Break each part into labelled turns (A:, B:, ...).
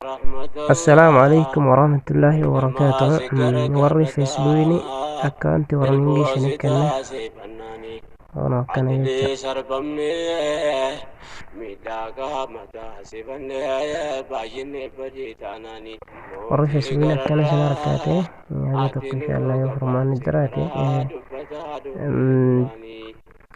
A: Assalaamu alaikum warahmatullaahi wabarakaatuh. Warri Feesbuukni akkaawuntii warningii isinii kenne kun akkana jecha. Warri Feesbuukni akkana isin harkaate haga tokko, inshaallah yoo furmaanni jiraate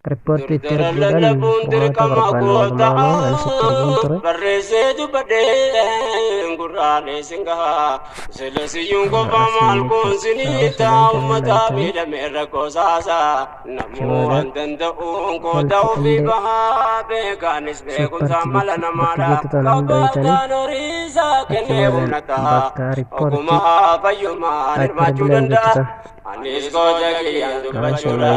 A: riippoortii itti erguudhaan furmaata barbaanne. Walumaanuu anis itti erguun ture.
B: Barreessee dubbadhee gurraalee singahaa silasiyyuun qofaa maal kun sinii taa ummata miidhame rakkoo saasaa namuu waan danda'uun koota ofii bahaa beekaanis beekumsaan mala namaadha qabaataan horiisaa kennee humna ta'a ogummaa fayyummaan hirmaachuu danda'a. Anis goota kiyyaan dubbachuudha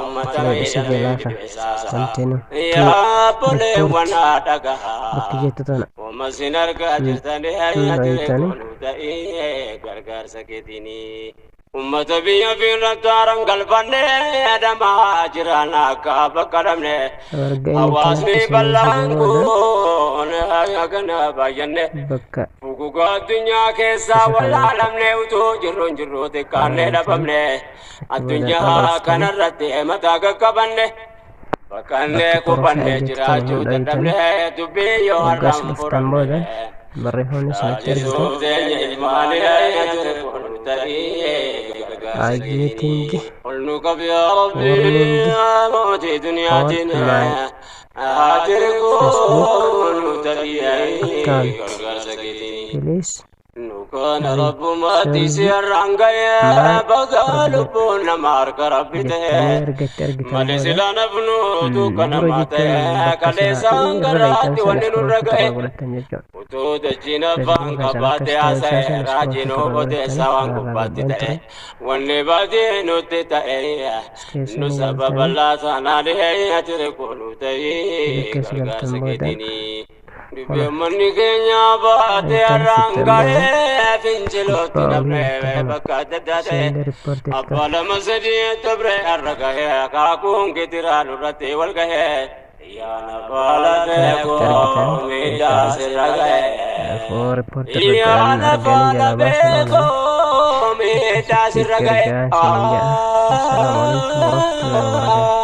B: ummata
A: isa
B: miidhame
A: jalaa kana
B: dhibeessaasa.
A: Continue
B: Yaa obboleewwan dhagahaa.
A: Bakki jettu tana
B: Wama sin argaa jirtanii
A: dhayitanii.
B: Kooluu ta'ee gargaarsa keetiini. Ummata biyya fiirratti haaran galfannee adamaa jiran akka bakka dhabne.
A: Erga inni
B: Hawaasni
A: kanatti isinii
B: bal'aan
A: fide booda
B: kun hagana baay'anne.
A: Bakka
B: Fugugaa addunyaa keessaa
A: isa kana
B: wallaalamne utuu jirruun jirruu xiqqaannee dhabamne. Addunyaa kanarratti mataa qaqqabanne. Bakkanne
A: bakki
B: kufanne
A: profile jettu tana
B: jiraachuu
A: dhayitanii.
B: Dadhabne dubbii yoo
A: Waggaas
B: har'aan
A: dhuftan booda
B: furamne.
A: Barreeffamni isinitti ergitu
B: Taasisuuf teenya ilmaanii ture ta'ee gargaarsa
A: I getting
B: keetiin. Ol nu qabi yaa Rabbi
A: warning
B: mootii
A: on
B: duniyaatiin.
A: My
B: Haa
A: Facebook
B: nu ta'ee
A: account.
B: Gargaarsa keetiin.
A: Please
B: Nukaana rabbumaatti si
A: resolve
B: har'aan ga'ee
A: my
B: bagaa
A: problem
B: lubbuun nama harka rabbi
A: jettanii
B: ta'e.
A: erga itti argitan
B: Malee
A: booda
B: silaa nafnuutu
A: dura
B: kanamaa
A: jechuun
B: ta'e
A: bakka silaa
B: kaleessaan
A: irra dhayitan
B: garaatti
A: sana
B: wanni nurra
A: iskirootti
B: ga'e.
A: irraa godhattan jechuudha.
B: Utuu dachiin afaan
A: Feesbuuk keessan
B: qabaate
A: akkas ta'uu isaa
B: haasa'e
A: sana
B: raajiin
A: iskirootti irraa
B: odeessaa
A: godhattanii
B: waan
A: irraa
B: gubbaatti
A: godhan
B: ta'e.
A: ture.
B: Wanni baatee nutti ta'e
A: As keessa
B: nu
A: ni
B: sababa
A: galtanii.
B: laasanaalee ati kooluu ta'e
A: Erga keessa galtan
B: gargaarsa
A: booda
B: keetiini.
A: kuna
B: Dubbii manni keenya baatee
A: erga
B: har'aan
A: fixxan booda
B: ga'ee fincilootti
A: gubbaa olii
B: dhabnee
A: jettu kana
B: bakka adda addaa ta'e.
A: Send report jettu
B: Abbaa lama sadii dabre har'a ga'ee akaakuun gitiraa nurratti wal ga'ee. Yaa nafaala
A: kana itti argitan
B: beekoo miidhaa
A: inshaallah
B: sirra ga'ee.
A: Foo riippoortii irra
B: Yaa
A: godhan arganii
B: nafaala
A: jalaa baasan oolan
B: beekoo miidhaa
A: akkasitti
B: sirra
A: itti
B: ga'ee.
A: ergaa isiniin jedha. Assalaamu alaikum warahmatullahi wabarakatuh.